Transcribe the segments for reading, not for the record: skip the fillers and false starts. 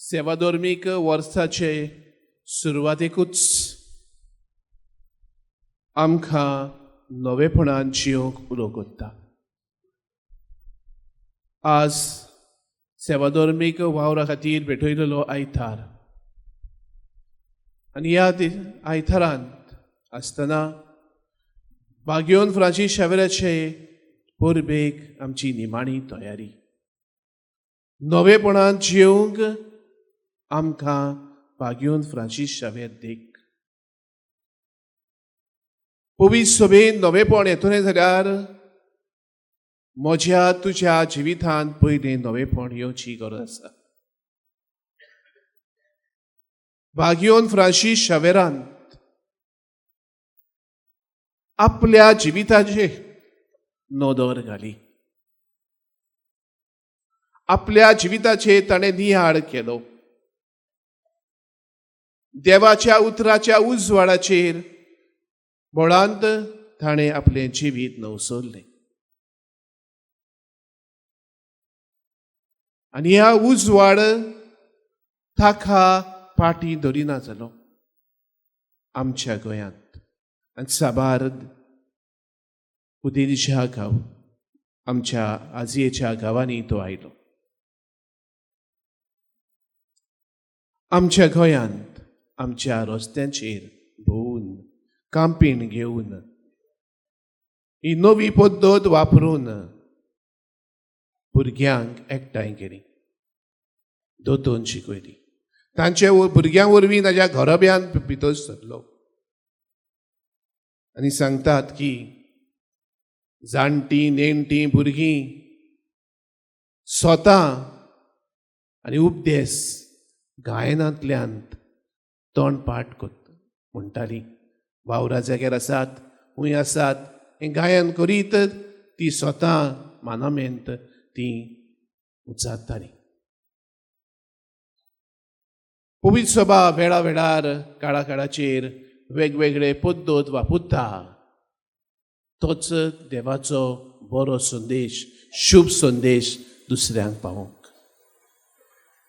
सेवाधर्मीक वर्साचे सुरवातेकूच आमकां नवेपणान जियोंक उलो करता. आज सेवाधर्मीक वावरा खातीर भेटयलेलो आयतार आनी ह्या आयतारांत आसतना बाग्योन फ्रांसीस शावेराचे परबेक आमची निमाणी तयारी. नवेपणान जियोंक आमकां बाग्योन फ्रांसीस शावेर देख. पवित्र सभेन नवेपण येतलें जाल्यार म्हज्या तुज्या जिवितांत पयलें नवेपण येवची गरज आसा. बाग्योन फ्रांसीस शावेरान आपल्या जिविताचेर नदर घाली, आपल्या जिविताचेर ताणें नियाळ केलो. देवाच्या उतराच्या उजवाडाचेर बळांत ताणें आपलें जिवीत नवसरलें आनी ह्या उजवाड ताका पाटी धरिना जालो. आमच्या गोंयांत आनी साबार उदेंच्या गांव आमच्या आजयेच्या गांवांनी तो आयलो. आमच्या गोंयांत आमच्या रस्त्यांचेर भोंवून कांपीण घेवन ही नवी पद्दत वापरून भुरग्यांक एकठांय केली, दोतोन शिकयली. तांचे भुरग्यां वरवीं ताज्या घराब्यांत भितर सरलो आनी सांगतात की जाणटीं नेणटीं भुरगीं स्वता आनी उपदेस गायनांतल्यान तोंडपाठ करता म्हणटाली. वावरा जाग्यार आसात, खूंय आसात, हें गायन करीत ती स्वता मानामेंत ती उचारताली. पवित्र सभा वेळा वेळार काळा काळाचेर वेगवेगळे पद्दत वापरता. तोच देवाचो बरो संदेश, शुभ संदेश दुसऱ्यांक पावोवंक.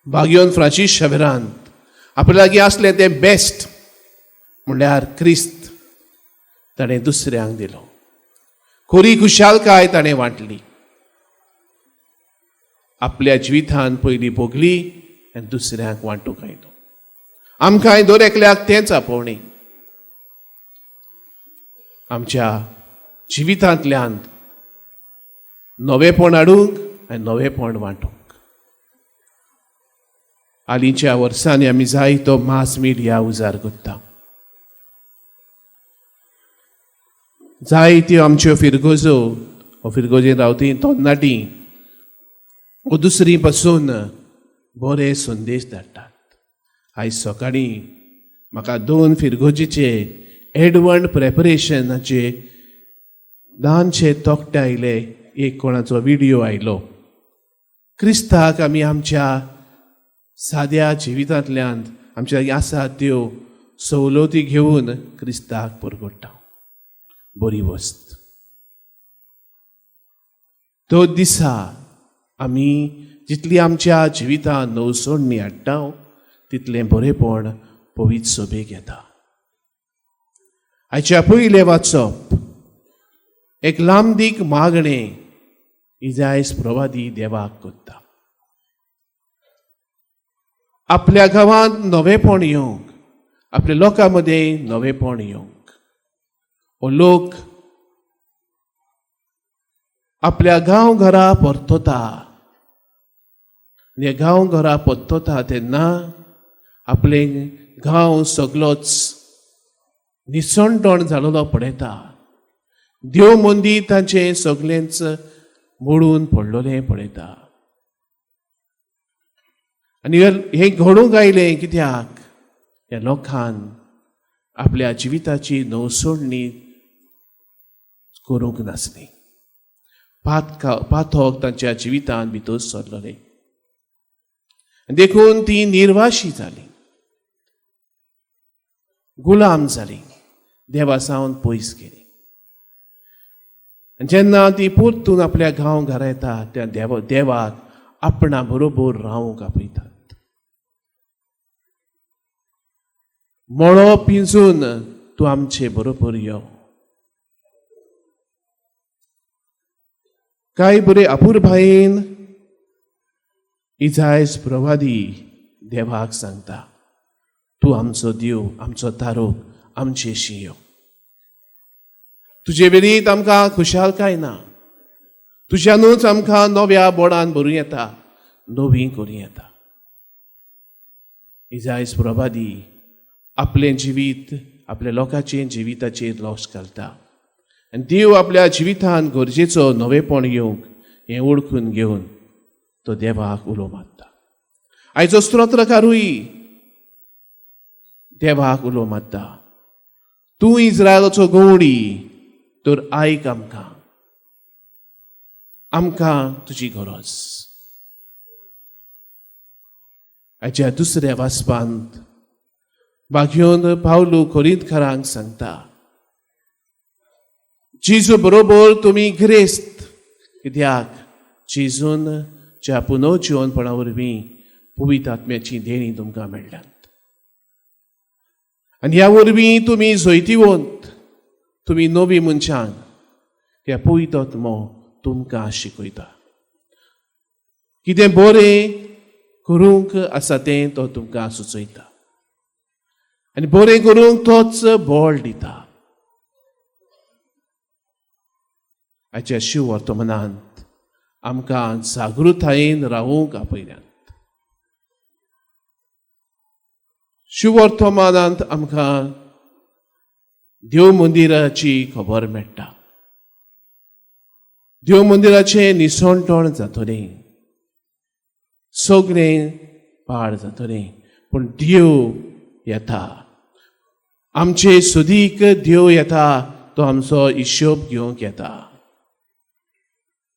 बाग्योन फ्रांसीस शावेरान आपल्या लागीं आसलें तें बेस्ट म्हणल्यार क्रिस्त ताणें दुसऱ्यांक दिलो. खरी खुशालकाय ताणें वांटली. आपल्या जिवितान पयलीं भोगली आनी दुसऱ्यांक वांटूंक आयलो. आमकांय दर एकल्याक तेंच आपोवणें. आमच्या जिवितांतल्यान नवेपण हाडूंक आनी नवेपण वांटूंक. हालींच्या वर्सांनी आमी जायतो मास मिडिया उजार करता. जायत्यो आमच्यो फिरगोजो वो फिरगोजेन रावती तरणाटी वो दुसरी पासून बरे संदेश धाडटात. आयज सकाळीं म्हाका दोन फिरगोजीचे एडवंट प्रेपरेशनाचे ल्हानशे तोखटे आयले. एक कोणाचो विडियो आयलो. क्रिस्ताक आमी आमच्या साद्या जिवितांतल्यान आमच्या लागीं आसा त्यो सवलती घेवन क्रिस्ताक परगट्टा. बरी वस्त. तो दिसा आमी जितली आमच्या जिवितांत नवसोडणी हाडटा तितलें बरेपण पवित्र सभेक येता. आयच्या पयलें वाचप एक लांबदीक मागणें इजायस प्रवादी देवाक करता. आपल्या गांवांत नवेपण येवंक, आपल्या लोकां मदें नवेपण येवंक. हो लोक आपल्या गांव घरा परतता. आनी गांव घरा परतता तेन्ना आपले गांव सगलोच निसणटण जालेलो पळयता. देव मंदीर तांचें सगळेंच मोडून पडलेलें पळयता. आनी हें घडूंक आयलें कित्याक ह्या लोकान आपल्या जिविताची नवसोडणी करूंक नासली. पातक तांच्या जिवितांत भितर सरलें देखून ती निर्वाशी जाली, गुलाम जाली, देवा सावन पयस गेली. जेन्ना ती परतून आपल्या गांव घरा येता त्या देवाक आपणा बरोबर रावंक आपयतात. मळो पिंजून तूं आमचे बरोबर यो. कांय बरे अपुरबायेन इजायस प्रवादी देवाक सांगता, तूं आमचो देव, आमचो तारोक, आमचे शियो. तुजे वेरीत आमकां खुशालकाय ना, तुज्यानूच आमकां नव्या बोडान भरूं येता, नवी करूं येता. इजायस प्रवादी आपलें जिवीत आपल्या लोकांचें जिविताचेर लक्ष घालता आनी देव आपल्या जिवितान गरजेचो नवेपण येवंक हें वळखून घेवन तो देवाक उलो मारता. आयचो स्तोत्रकारूय देवाक उलो मारता, तूं इस्रायलाचो गवडी तर आयक आमकां, आमकां तुजी गरज. आयच्या दुसऱ्या वाचपांत बागयोन पावलू कोरिंतकारांक सांगता, जेजू बरोबर तुमी ग्रेस्त, कित्याक जेजून ज्या पुनर्जिवनपणा वरवीं पवित्र आत्म्याची देणी तुमकां मेळ्ळ्यात आनी ह्या वरवीं तुमी जैतिवंत, तुमी नवी मनशां, ह्या पवित्र आत्मो तुमकां शिकयता. कितें बरें करूंक आसा तें तो तुमकां सुचयता आनी बरें करूंक तोच बळ दिता. आयच्या शिववर्तमानांत आमकां जागृतायेन रावूंक आपयल्यात. शिववर्तमानांत आमकां देव मंदिराची खबर मेळटा. देव मंदिराचें निसणटण जातलें, सगळें पाड जातलें, पूण देव येता, आमचे सुदीक देव येता, तो आमचो हिशोब घेवंक येता,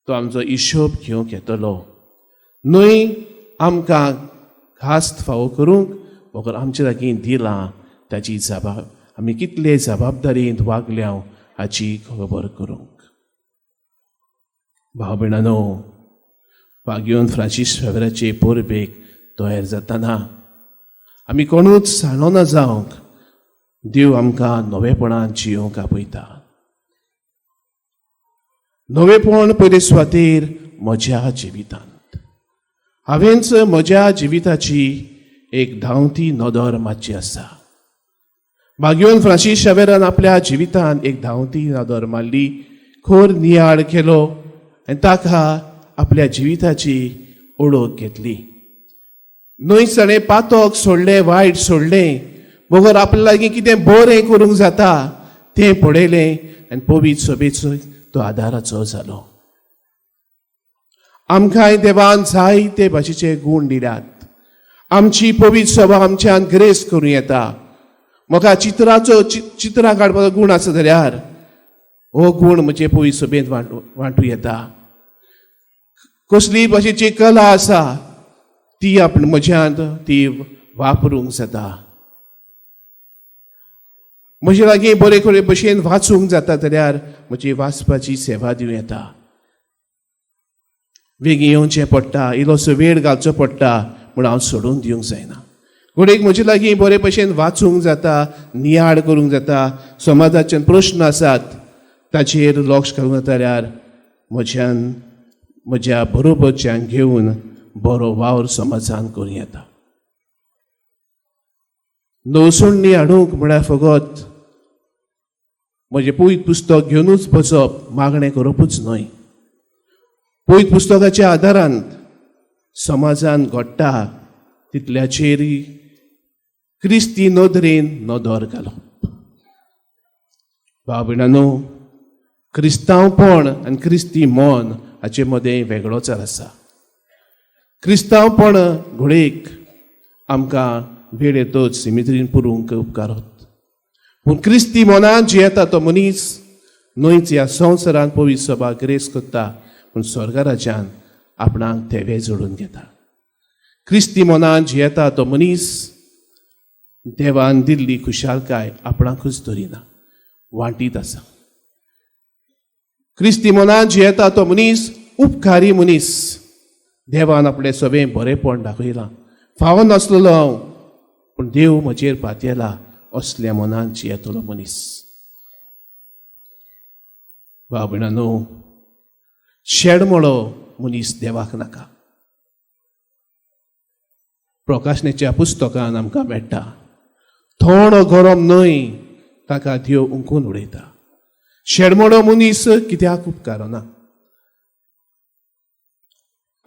तो आमचो हिशोब घेवंक येतलो. न्हय आमकां खास्त फावो करूंक, बगर आमचे लागीं दिलां ताची जबाब आमी कितले जबाबदारींत वागल्या हाची खबर करूंक. भाव भयणांनो, बागयोन फ्रांसीस फेब्राचे परबेक तयार जातना आमी कोणूच सांडना जावंक देव आमकां नवेपणान जियोवंक आपयता. नवेपण पयले सुवातेर म्हज्या जिवितांत हांवेंच म्हज्या जिविताची एक धांवती नदर मातशी आसा. बागयोन फ्रांसीस शावेरान आपल्या जिवितांत एक धांवती नदर मारली, खोर नियाळ केलो आनी ताका आपल्या जिविताची ओळख घेतली. न्हय ताणें पातक सोडलें, वायट सोडलें, बगर आपल्या लागीं कितें बरें करूंक जाता तें पळयलें आनी पवित्र सभेचो तो आदाराचो जालो. आमकांय देवान जायते भाशेचे गूण दिल्यात. आमची पवित्र सभा आमच्यान ग्रेस करूं येता. म्हाका चित्राचो चित्रां काडपाचो गूण आसा जाल्यार हो गूण म्हजे पवित्र सभेंत वांटू येता. कसली भाशेची कला आसा ती आपण म्हज्यांत ती वापरूंक जाता. म्हजे लागीं बरे बरे भशेन वाचूंक जाता जाल्यार म्हजी वाचपाची सेवा दिवं येता. वेगीं येवचें पडटा, इल्लोसो वेळ घालचो पडटा म्हूण हांव सोडून दिवंक जायना. घडयेक म्हजे लागीं बरे भशेन वाचूंक जाता, नियाळ करूंक जाता, समाजाचे प्रश्न आसात ताचेर लक्ष घालूंक जाता जाल्यार म्हज्यान म्हज्या बरोबरच्यान घेवन बरो वावर समाजान करूं येता. नवसुण्णी हाडूंक म्हळ्यार फकत म्हजें पवित्र पुस्तक घेवनूच बसप, मागणें करपूच न्हय. पवित्र पुस्तकाच्या आदारान समाजान घडटा तितल्याचेर क्रिस्ती नदरेन नदर घालप. भाव भयणांनो, क्रिस्तांवपण आनी क्रिस्ती मन हाचे मदें वेगळोच आसा. क्रिस्तांवपण घडयेक आमकां वेळ येतच सिमित्रीन पुरूंक उपकारत, पूण क्रिस्ती मनान जियेता तो मनीस न्हयच ह्या संवसारांत पवित्र सभा ग्रेस करता, पूण स्वर्गराज्यान आपणाक तेवे जोडून घेता. क्रिस्ती मनान जियेता तो मनीस देवान दिल्ली खुशालकाय आपणाकूच धरिना, वांटीत आसा. क्रिस्ती मनान जियेता तो मनीस उपकारी मनीस. देवान आपलें सगळें बरेंपण दाखयलां, फावो नासलेलो हांव, पूण देव म्हजेर पातयेला असल्या मनान जियेतलो मनीस. भाव भयणांनो, शेडमोळो मनीस देवाक नाका. प्रकाशनेच्या पुस्तकान आमकां मेळटा, थोडो गरम न्हय ताका देव उंकून उडयता. शेडमोडो मनीस कित्याक उपकारना.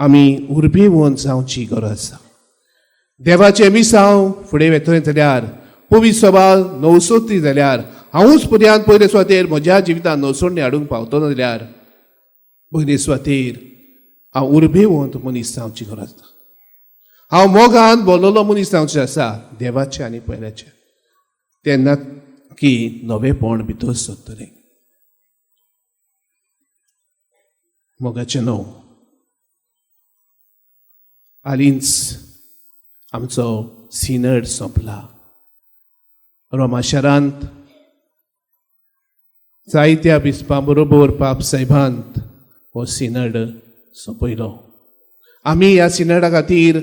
आमी उर्बेवन जावची गरज आसा. देवाचें मिसांव फुडें वेतलें जाल्यार, पवित्र सभा नवसोती जाल्यार, हांवूच पर्यांत पयले सुवातेर म्हज्या जिवितांत नवसोडणी हाडूंक पावतलो जाल्यार पयले सुवातेर हांव उर्बेवंत मनीस जावची गरज आसा. हांव मोगान बोल्लोलो मनीस जावचें आसा देवाचें आनी पयल्याचें, तेन्ना की नवेपण भितर सरतलें. मोगाचें न्हू हालींच आमचो सिनड सोंपला. रोमा शारांत जायत्या बिस्पां बरोबर पाप साहेबांत हो सिनड सोंपयलो. आमी ह्या सिनडा खातीर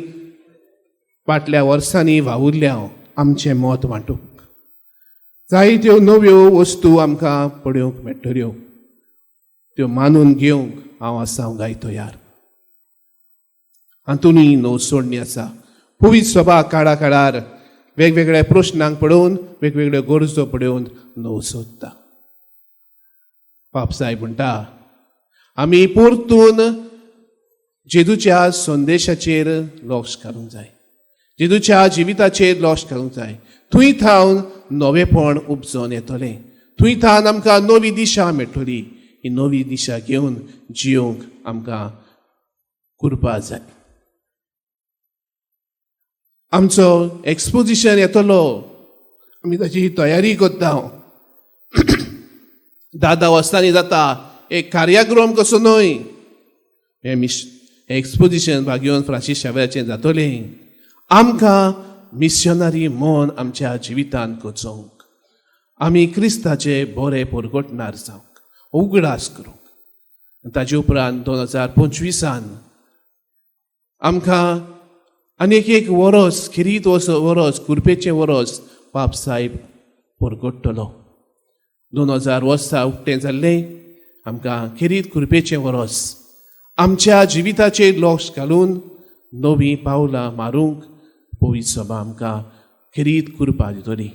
फाटल्या वर्सांनी वावुरल्या आमचें मत वांटूंक. जायत्यो नव्यो वस्तू आमकां पळोवंक मेळटल्यो, त्यो मानून घेवंक हांव आसा गाय तयार. हातूंतय नवसोडणी आसा. पवित्र सभा काळा काळार वेगवेगळ्या प्रश्नांक पळोवन, वेगवेगळ्यो गरजो पळोवन नवसोदता. पाप साहेब म्हणटा, आमी परतून जेजूच्या संदेशाचेर लक्ष घालूंक जाय, जेजूच्या जिविताचेर लक्ष घालूंक जाय. थंय थावन नवेपण उपजोन येतलें, थंय थावन आमकां नवी दिशा मेळटली. ही नवी दिशा घेवन जियोंक आमकां कृपा जाय. आमचो एक्सपोजिशन येतलो, आमी ताची तयारी करता. 10 वर्सांनी जाता एक कार्यक्रम कसो न्हय, हें एक्सपोजिशन भाग्योन फ्रांसीस शावेराचें जातलें. आमकां मिशनरी मन आमच्या जिवितांत कोचोवंक, आमी क्रिस्ताचे बरे परगटणार जावंक उगडास करूंक. ताजे उपरांत 2025 आमकां आनीक एक वरस, खेरीत वरस, कुरपेचें वरस पाप साहेब परगट्टलो. 2000 वर्सां उक्तें जाल्लें आमकां खेरीत कुरपेचें वरस आमच्या जिविताचेर लक्ष घालून नवीं पावलां मारूंक पवित्र सभा आमकां खेरीत कृपा दितली.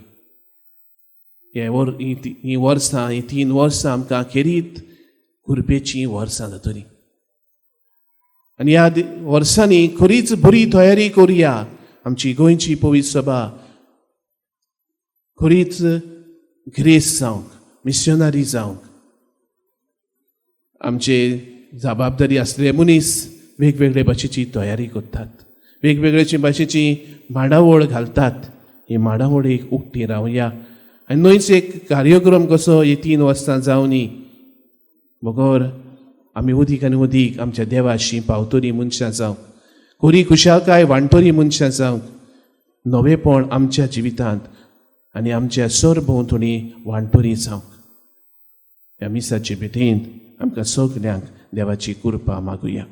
हीं वर्सां, हीं 3 वर्सां आमकां खेरीत कुरपेचीं वर्सां जातलीं. आनी ह्या वर्सांनी खरीच बरी तयारी करुया. आमची गोंयची पवित्र सभा खरीच ग्रेस जावंक, मिशनरी जावंक आमचे जबाबदारी आसले मनीस वेगवेगळे भाशेची तयारी करतात, वेगवेगळे भाशेची मांडावळ घालतात. ही मांडावळीक उक्ती रावया आनी न्हयच एक कार्यक्रम कसो ही 3 वर्सां जावनी बगर आमी उदीक आनी उदीक आमच्या देवाशी पावतरी मनशां जावंक, खरी खुशालकाय वांटतरी मनशां जावंक, नवेपण आमच्या जिवितांत आनी आमच्या सरभोंवतणी वांटतरी जावंक. ह्या मिसाचे भेटेंत आमकां सगल्यांक देवाची कृपा मागुया.